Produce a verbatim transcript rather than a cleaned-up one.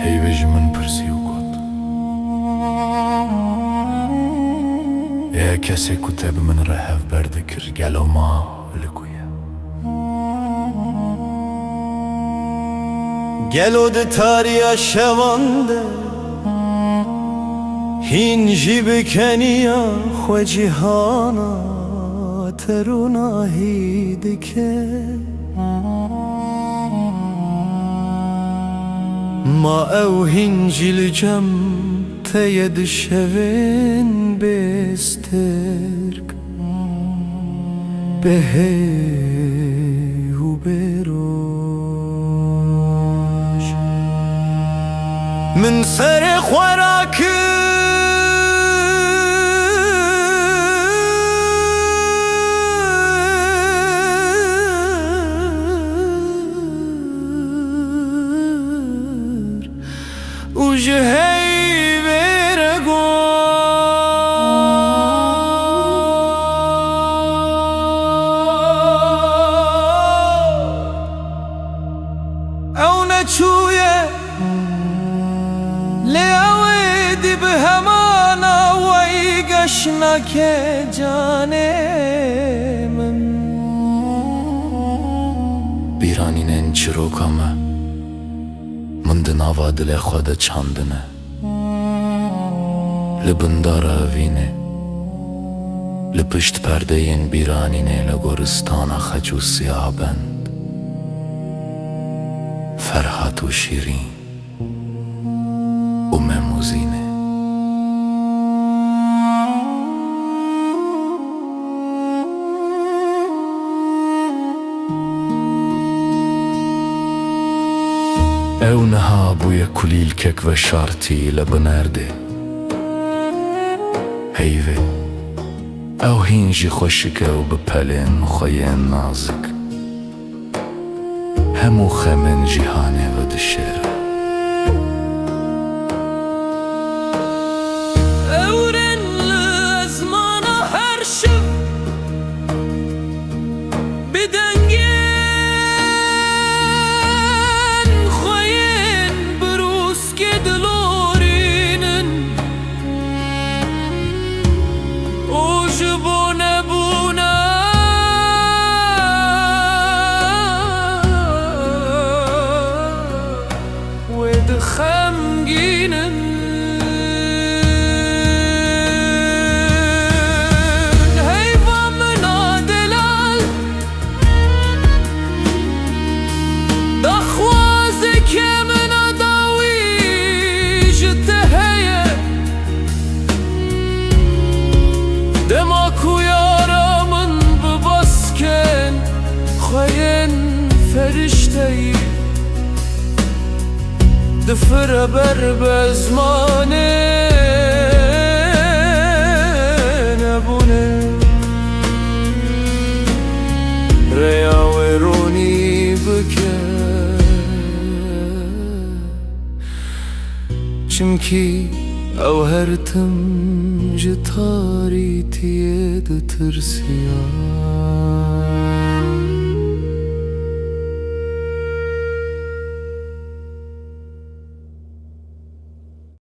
Heyvê ji min pirsî û got, "Ê kesê ku te bi min re hevber dikir, gelo ma li ku ye?" Gelo di tariya şevan de hîn jî bi keniya xwe cîhana terûnahî dike? Ma ew hîn jî li cem te ye di şevên bêsterk, bê hêv û bê roj. Min serê xwe rakir û ji heyvê re got, "Ew neçûye, lê ew êdî bi heman awayî geş nake canê min." Bîranînên çîroka me min di nava dilê xwe de çandine. Li bin dara evînê, li pişt perdeyên bîranînê li goristana xeç û siyabend, Ferhat û Şîrîn û Memûzîne. Ew niha bûye kulîlkek veşartî li bin erdê. Heyvê, ew hîn jî xweşik e û bi pelên xwe yên nazik hemû xemên cîhanê vedişêre. Ewren li ezmana her şev bi dengên xwe yên birûskê dilorînin û ji bo nebûna wê dixemgînin. Heyva min a delal, daxwazeke min a dawî ji te heye. Dema ku yara min bi baskên xwe yên ferişteyî difire ber bi ezmanê nebûnê, rêya wê ronî bike. Çimkî ew her tim ji tarîtiyê ditirsiya.